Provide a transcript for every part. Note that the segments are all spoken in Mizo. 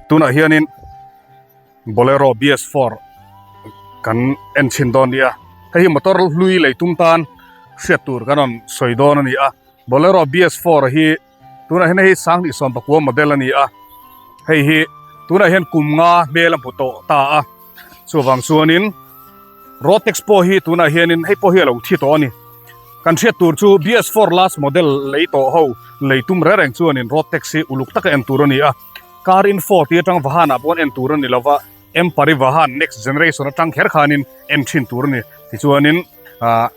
Tunah hianin Bolero BS4 kan en chhin dawn nia. Hei hi motor hlui lei tum tan hriat tur kan rawn sawi dawn a ni a. Bolero BS4 hi tunah hian hei sanghnih sawm pakua model a ni a. Hei hi tunah hian kum nga hmel a hmu tawh ta a. Chuvang chuanin road tax pawh hi tunah hianin hei pawh hi a lo thi tawh a ni. Kan hriat tur chu BS4 last model lei tawh ho lei tum reng reng chuanin road tax hi uluk taka en tur a ni a. Car info tih atang vahanah pawh an en tur a ni lova, M Parivahan next generation atang kher khanin en thin tur a ni. Tichuanin ah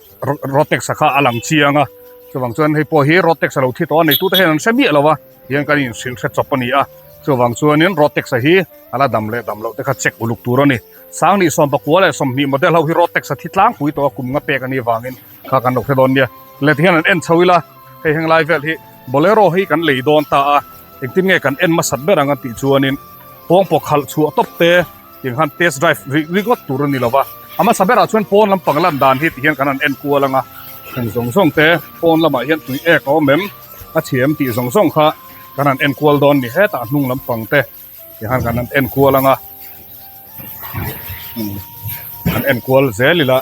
road tax a kha a lang chiang a, chuvang chuan hei pawh hi road tax a lo thi tawh a neitute hian an hre miah lo a, tihian kan inhrilh hre chawp a ni a. Chuvang chuanin road tax a hi a la dam leh dam loh te kha check uluk tur a ni. Sangni sawmpakua leh 20 model ho hi road tax a thi tlangpui tawh a kum nga pek a nih vangin kha kan lo hre dawn nia. Le tihian an en chho ila hei heng lai vel hi Bolero hi kan lei dawn ta a, engtin nge kan en hmasat ber ang a tih chuanin pawngpaw khalh chhuah tawp te tiang khan test drive ri ringawt tur a ni lova. A hmasa berah chuan pawn lampang lan dan hi tihian kan han en kual ang a, heng zawng zawng te pawn lamah hian tui ek a awm em a chhe em tih zawng zawng kha kan han en kual dawn ni hetah hnung lampang te. Tihian kan han en kual ang a kan en kual zel ila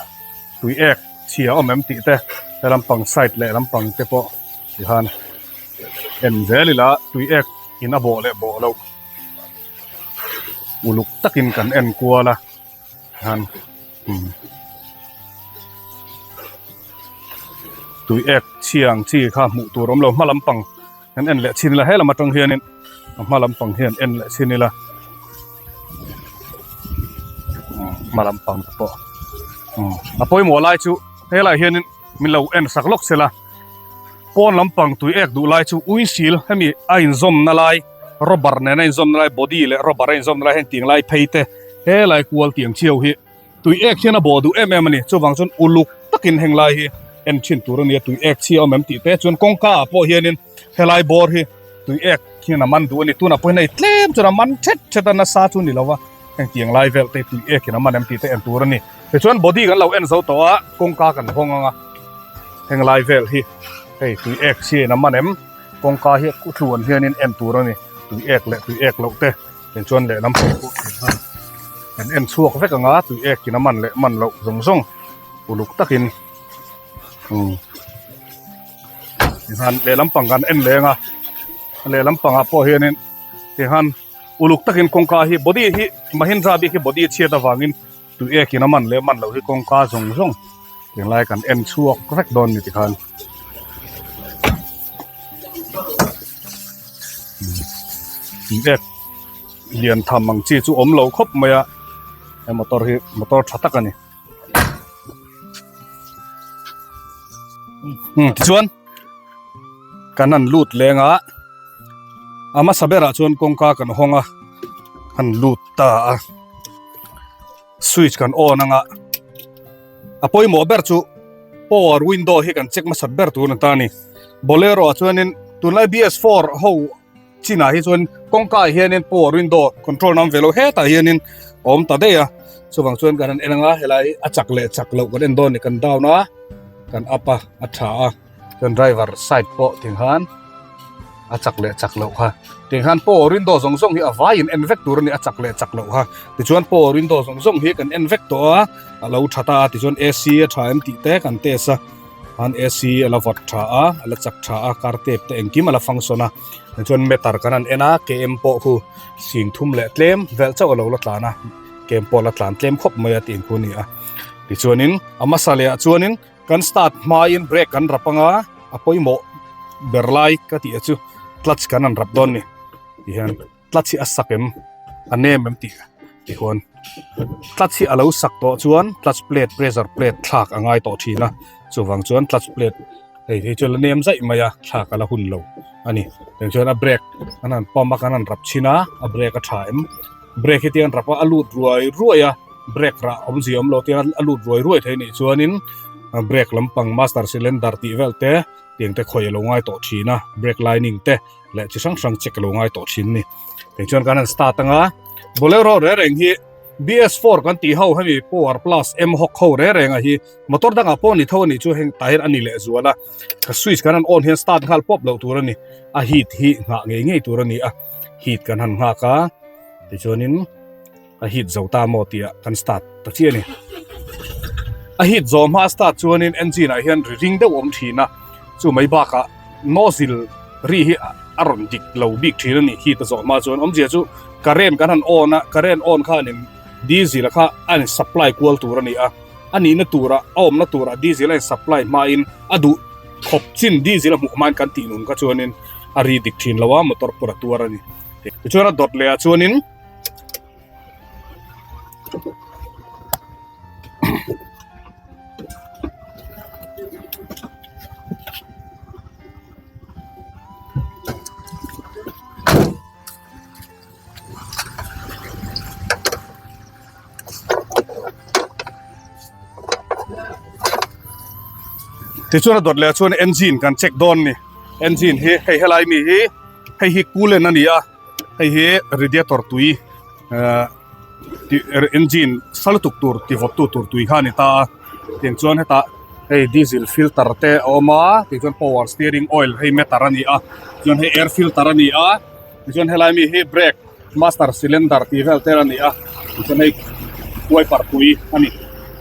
tui ek chhia awm em tih te he lampang side leh lampang te pawh tihian en zel ila tui ek in a bawh leh bawh loh uluk takin kan en kual a. hian tui ek chhia ang chi kha hmuh tur awm lo hma lampang kan en leh chhin ila he lam atang hianin a hma lampang hian en leh chhin ila hma lampang te pawh a pawimawh lai chu helaiah hianin min lo en sak lawk sela pawn lampang tui ek duh lai chu uisil hemi a inzawmna lai rubber nena inzawmna lai body leh rubber a inzawmna lai heng tiang lai phei te helai kual tiang chiau hi tui ek hian a bawh duh em em a ni chuvang chuan uluk takin heng lai hi en thin tur a ni a tui ek chhia awm em tih te chuan kawngka ah pawh hianin helai bawr hi tui ek hian a man duh a ni tunah pawh hian hei tlem chuan a man thet thet a nasa chu ni lo va heng tiang lai vel te tui ek in a man em tih te en tur a ni tichuan body kan lo en zo tawh a kawngka kan hawng ang a heng lai vel hi hei tui ek chhia in a man em kawngka hi a tluan hianin en tur a ni tui ek leh tui ek loh te tichuan lehlam pawh pawh hian kan en chhuak vek ang a tui ek in a man leh man loh zawng zawng uluk takin umm tihian lehlam pang kan en leng a lehlam pangah pawh hianin tihian uluk takin kawngka hi body hi Mahindra bik hi body chhiat avangin tui ek in a man leh man loh hi kawngka zawng zawng tinglai kan en chhuak vek dawn ni tikhan ek lian tham ang chi chu awm lo khawp mai a he motor hi motor tha tak a ni tichuan kan han lut leng a a hmasa berah chuan kawngka kan hawng a han lut ta a switch kan on anga a pawimawh ber chu power window hi kan check hmasat ber tur a ni ta a ni bolero ah chuanin tunlai BS4 ho chinah hi chuan kawngka ah hianin power window control na awm ve lo hetah hianin a awm ta daih a chuvang chuan kan han en anga helai a chak leh chak loh kan en dawn a ni kan down a kan up a a tha a chuan driver side pawh ti khan a chak leh chak loh kha ti khan power window zawng zawng hi a vaiin en vek tur a ni a chak leh chak loh kha tichuan power window zawng zawng hi kan en vek tawh a a lo tha ta a tichuan A_C a tha em tih te kan test a. Khan AC a la vawt tha a, a la chak tha a, car tape te engkim a la function a, tichuan meter kan han en a, KM pawh khu sing thum leh tlem velh chauh a lo la tlan a, KM pawh a la tlan tlem khawp mai a tih khu a ni a. Tichuanin a hmasa leh ah chuanin kan start hmain brake kan rap anga a pawimawh ber lai ka tih ah chu clutch kan han rap dawn a ni tihian. Clutch hi a sak em a nem em tih ti huan clutch hi a lo sak tawh chuan clutch plate pressure plate thlak a ngai tawh thin a chuvang chuan clutch plate hei hi chu la nem zaih mai a thlak a la hun lo a ni tiang chuan a brake an han pump a kan han rap chhin a a brake a tha em brake hi tiang rap a a lut ruai ruai a brake rah awmzia awm lo tiang a lut ruai ruai thei nih chuanin brake lampang master cylinder tih vel te tiang te khawi a lo ngai tawh thin a brake lining te. leh chi hrang hrang check a lo ngai tawh thin ni tih chuan kan han start anga bolero reng reng hi BS4 kan tih ho hemi power plus m hawk ho reng reng a hi motor dangah pawh ni tho a nih chu heng tah hian a ni leh zual a ka switch kan han on hian start nghal pawp loh tur a ni a heat hi nghah ngei ngei tur a ni a heat kan han nghak a. Tichuanin a heat zo ta maw tih ah kan start ta chiah a ni. A heat zawh hma start chuanin engine ah hian ri ring deuh a awm thin a, chu mai bakah nozzle ri hi a rawn dik lo bik thin a ni heat a zawh hma chuan awmzia chu current kan han on a, current on khanin diesel kha a in supply kual tur a ni a, a nihna turah a awmna turah diesel a in supply hmain a duh khawp chin diesel a hmuh hmain kan tih nun kha chuanin a ri dik thin lo a motor pawh a tuar a ni. Tichuan a dawt leh ah chuanin Tichuan a dawt leh ah chuan engine kan check dawn a ni engine hi hei helai mi hi hei hi coolant a ni a hei hi radiator tui ahh engine sa lutuk tur ti vawt tu tur tui kha a ni ta a tiang chuan hetah hei diesel filter te a awm a tichuan power steering oil hei meter a ni a chuan hei air filter a ni a tichuan helai mi hi brake master cylinder tih vel te a ni a tichuan hei wiper tui a ni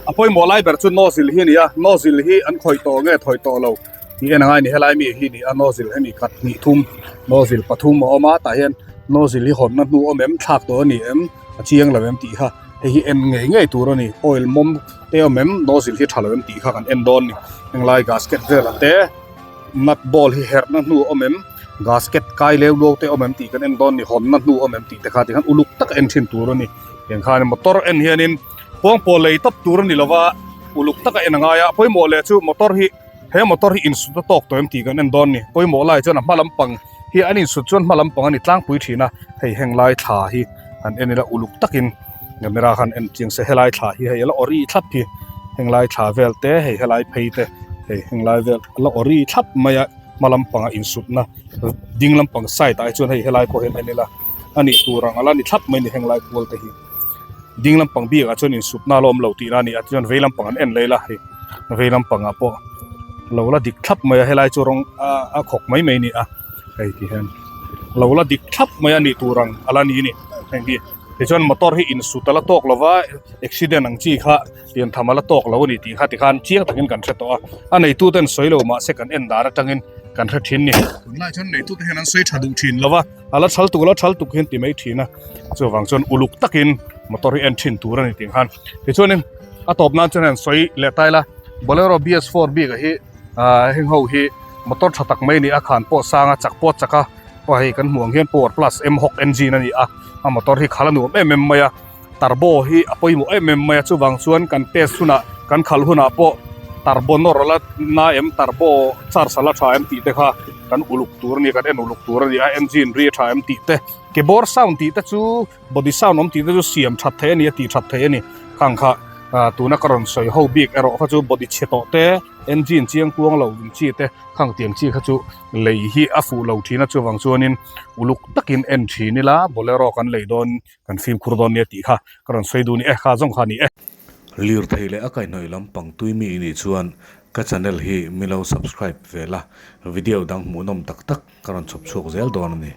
a pawimawh lai ber chu nozzle hi a ni a nozzle hi an khawih tawh nge thawih tawh lo tih en a ngai a ni helai mi hi a ni a nozzle hemi khat hnih thum nozzle pathum a awm a tah hian nozzle hi hawnna hnu awm em thlak tawh a ni em a chiang lo em tih kha hei hi en ngei ngei tur a ni oil mawm te awm em nozzle hi tha lo em tih kha kan en dawn a ni henglai gasket velah te nut ball hi herhna hnu awm em gasket kai leu luau te awm em tih kan en dawn a ni hawnna hnu awm em tih te kha tikhan uluk taka en thin tur a ni tiang khan motor en hianin kawngpawl lei tawp tur a ni lova uluk taka en a ngai a pawimawh leh chu motor hi he motor hi insut a tawk tawh em tih kan en dawn a ni pawimawh lai chuan a hma lampang hi an insut chuan hma lampang a ni tlangpui thin a hei heng lai thla hi han en ila uluk takin camera khan en chiang se helai thla hi hei a la awri thlap hi heng lai thla vel te hei helai phei te hei heng lai vel a la awri thlap mai a hma lampanga insutna ding lampang side ah hi chuan hei helai pawh hian en ila a nih tur ang a la ni thlap mai a ni heng lai kual te hi. Ding lampang bikah chuan insupna a la awm lo tihna a ni a tichuan vei lampang an en leh ila hei vei lampangah pawh lo la dik thlap mai a helai chu rawng a khawk mai mai a ni a hei ti hian lo la dik thlap mai a nih tur ang a la ni a ni heng hi tichuan motor hi insut a la tawk lo va accident ang chi kha pian tham a la tawk lo a ni tih kha tikhan chiang takin kan hre tawh a a neitu ten sawi lo mahse kan en dan atangin kan hre thin a ni tunlai chuan neitu te hian an sawi tha duh thin lo va. A la thal tuk a la thal tuk hian ti mai thin a chuvang chuan uluk takin motor hi en thin tur a ni tih khan tichuanin a tawp nan chuan an sawi leh tai la bolero bs four bik ah hi ah heng ho hi motor tha tak mai a ni a khan pawh sang a chak pawh a chak a aw hei kan hmuh ang hian power plus m hawk engine a ni a a motor hi khal a nuam em em mai a. Turbo hi a pawimawh em em mai a chuvang chuan kan test hunah kan khalh hunah pawh turbo nawr la na em turbo charge a la tha em tih te kha kan uluk tur a ni kan en uluk tur a ni a engine ri a tha em tih te keyboard sound tih te chu body sound awm tih te chu siam that theih a ni a tih that theih a ni khang kha ah tuna ka rawn sawi ho bik erawh kha chu body chhe tawh te engine chiang kuang lo ang chi te khang tiang chi kha chu lei hi a fuh lo thin a chuvang chuanin uluk takin en thin ila bolero kan lei dawn. Kan fimkhur dawn nia tih kha ka rawn sawi duh ni e, kha zawng kha a ni e. Lirthei leh a kaihhnawih lampang tui mi i nih chuan ka channel hi mi lo subscribe ve la, video dang hmuhnawm tak tak ka rawn chhawp chhuak zel dawn a ni.